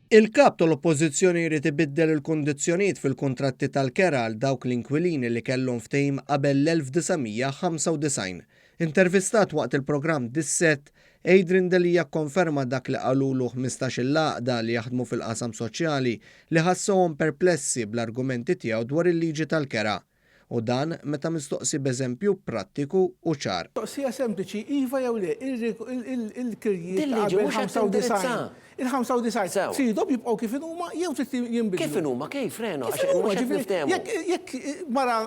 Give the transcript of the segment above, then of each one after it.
Il-Kap tal-Oppożizzjoni jrid ibiddel il-kundizzjonijiet fil-kuntratti tal-kera għal dawk l-inkwilini li kellhom ftehim qabel l-1995. Intervistat waqt il-programm Dissett, Adrian Delia kkonferma dak li qalulu ħmistax-il għaqda li jaħdmu fil-qasam soċjali li ħassewhom perplessi bl-argumenti tiegħu dwar il-liġi tal-kera. U dan meta mistoqsi b'eżempju prattiku u ċar. Mistoqsija sempliċi, iva jew le, il-kirjiet Din ta' liġi qabel mhux qed 95, tindirizza. il-95, Sew. tridhom jibqgħu kif inhuma jew trid jinbidlu? Kif inhuma, kif, Reno, Kif għax inhuma, mhux qed ġifieri, niftehmu. jekk jekk mara,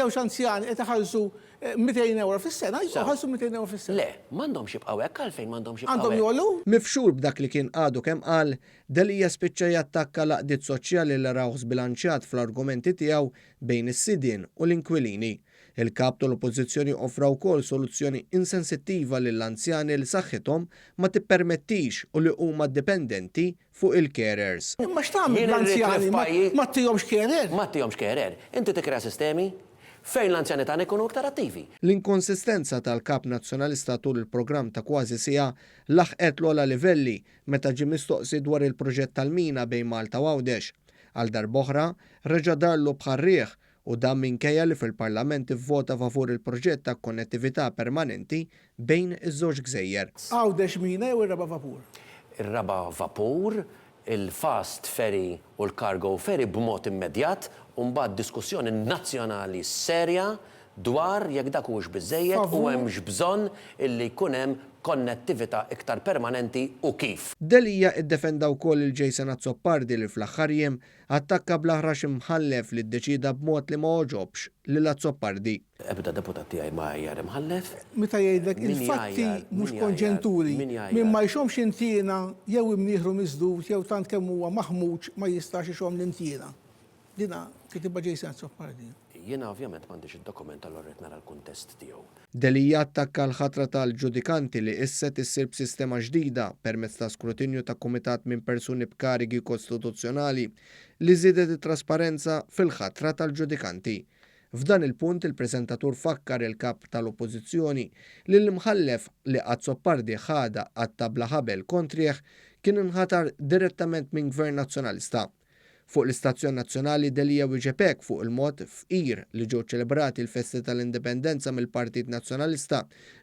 żewġ anzjani qed iħallsu 200 ewro fis-sena, jibqgħu Sew. jħallsu 200 ewro fis-sena. Le, m'għandhomx jibqgħu hekk, għalfejn m'għandhomx jibqgħu Għandhom hekk? jogħlu? Mifxul b'dak li kien għadu kemm qal, Delia spiċċa jattakka l-għaqdiet soċjali li rawh żbilanċjat fl-argumenti tiegħu bejn is-sidien u l-inkwilini. Il-Kap tal-Oppożizzjoni offra wkoll soluzzjoni insensittiva lill-anzjani li saħħithom ma tippermettix u li huma dipendenti fuq il-carers. Imma x'tagħmel Jien irrid li bl-anzjani? f'pajji. Ma ttihomx carer? Ma ttihomx carer. Inti tikkrea sistemi fejn l-anzjani tagħna jkunu iktar attivi. L-inkonsistenza tal-Kap Nazzjonalista tul il-programm ta' kważi siegħa laħqet l-ogħla livelli meta ġie mistoqsi dwar il-proġett tal-mina bejn Malta u Għawdex. Għal darb'oħra, reġa' darlu bħar-riħ u dan minkejja li fil-Parlament ivvota favur il-proġett ta' konnettività permanenti bejn iż-żewġ gżejjer. Għawdex mina jew ir-raba' vapur? Ir-raba' vapur, il-fast ferry u l-cargo ferry b'mod immedjat u mbagħad diskussjoni nazzjonali serja dwar jekk dak huwiex biżżejjed u hemmx bżonn illi jkun hemm konnettività iktar permanenti u kif. Delia iddefenda wkoll lil Jason Azzopardi li fl-aħħar jiem attakka bl-aħrax imħallef li ddeċieda b'mod li ma għoġobx lil Azzopardi. Ebda deputat tiegħi ma għajjar imħallef. Meta jgħidlek Min il-fatti jgħajjar, mhux min jgħajjar, konġenturi, min min jgħajjar. ma jxommx intiena jew imnieħru misdud jew tant kemm huwa maħmuġ ma jistax ixomm l-intiena. Dina kitibha Jason Azzopardi. Jiena ovvjament m'għandix id-dokument allura rrid nara l-kuntest tiegħu. Delia attakka l-ħatra tal-ġudikanti li issa qed issir b'sistema ġdida permezz ta' skrutinju ta' kumitat minn persuni b'karigi kostituzzjonali li żiedet it-trasparenza fil-ħatra tal-ġudikanti. F'dan il-punt il-preżentatur fakkar il-Kap tal-Oppożizzjoni li l-Imħallef li Azzopardi ħadha qatta' bla ħabel kontrih kien inħatar direttament minn Gvern Nazzjonalista. Fuq l-istazzjon nazzjonali Delia wieġeb hekk fuq il-mod fqir li ġew ċelebrati l-festi tal-Indipendenza mill-Partit Nazzjonalista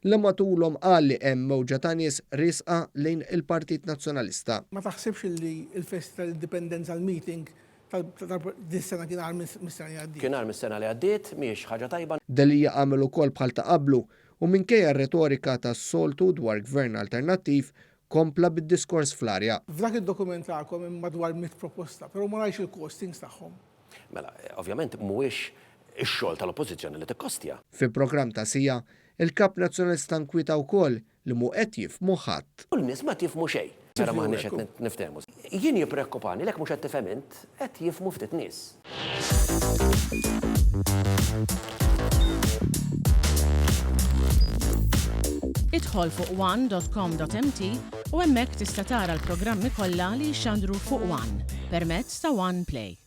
li matulhom qal li hemm mewġa ta' nies riesqa lejn il-Partit Nazzjonalista. Ma taħsibx li l-festi tal-Indipendenza l-meeting ta' din is-sena kien agħar mis-sena li għaddiet? Kien agħar mis-sena li għaddiet, mhijiex ħaġa tajba. Delia għamel ukoll bħal ta' qablu u minkejja r-retorika tas-soltu dwar gvern alternattiv Kompla bid-diskors fl-arja. F'dak id-dokument tagħkom hemm madwar mitt proposta, però ma rajtx il-costings tagħhom. Mela, ovvjament mhuwiex ix-xogħol tal-Oppożizzjoni li tikkostja. Fi programm ta' siegħa, il-Kap Nazzjonalista nkwieta wkoll li mhu qed jifhmu ħadd. U n-nies ma qed jifhmu xejn. Mela m'aħniex qed niftehmu. Jien jippreokkupani li jekk mhux qed tifhem int, qed jifhmu ftit nies. Idħol fuq one dot com dot mt u hemmhekk tista' tara l-programmi kollha li jixxandru fuq one permezz ta' One Play.